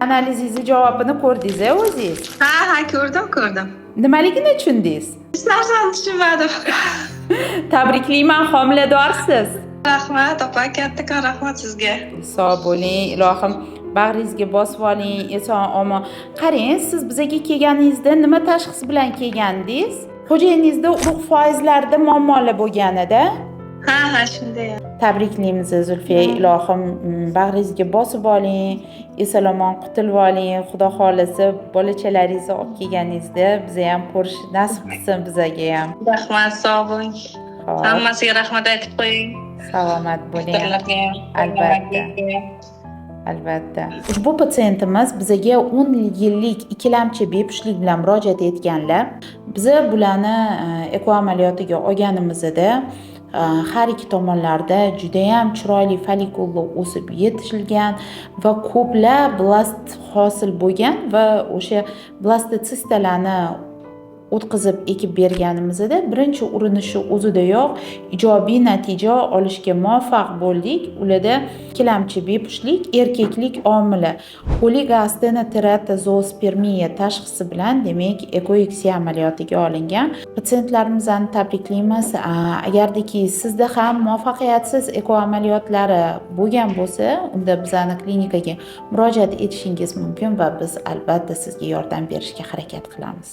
Analizingizni javobini ko'rdingiz a o'zingiz? Ha, ko'rdim, ko'rdim. Nimaligini tushundingiz? Hech narsani tushunmadim. Tabriklayman, homiladorsiz. Rahmat, opa, kattakon rahmat sizga. Sog' bo'ling, ilohim bag'ringizga bosib oling, eson omon. Qarang, siz bizaga kelganingizda nima tashxis bilan kelgandingiz? Xo'jayiningizda urug' foizlarida muammolar bo'lganida. Ha, shunday. Tabriklaymiz, Zulfiya, ilohim bag'ringizga bosib oling, eson omon qutulib oling. Xudo xohlasa, bolachalaringizni olib kelganingizda biza ham ko'rish nasib qilsin bizaga ham. Rahmat, sog' bo'ling. Xo'p, Hammasiga rahmat aytib qo'ying. Salomat bo'ling. Doktorlarga ham. Albatta. Albatta. Ushbu patsientimiz bizaga 10 yillik ikkilamchi bepushtlik bilan murojaat etganlar. Biza bularni eko amaliyotiga olganimizda har ikki tomonlarida judayam chiroyli follikullar o'sib yetishilgan va ko'plab blast hosil bo'lgan va o'sha blastotsistalarni o'tkazib ekib berganimizda birinchi urinishi o'zidayoq ijobiy natija olishga muvaffaq bo'ldik. Ularda ikkilamchi bepushtlik erkaklik omili oligoastenoteratozoospermiya tashxisi bilan, demak, eko IKSI amaliyotiga olingan patsientlarimizni tabriklaymiz. Agardiki sizda ham muvaffaqiyatsiz eko amaliyotlari bo'lgan bo'lsa, unda bizani klinikaga murojaat etishingiz mumkin va biz albatta sizga yordam berishga harakat qilamiz.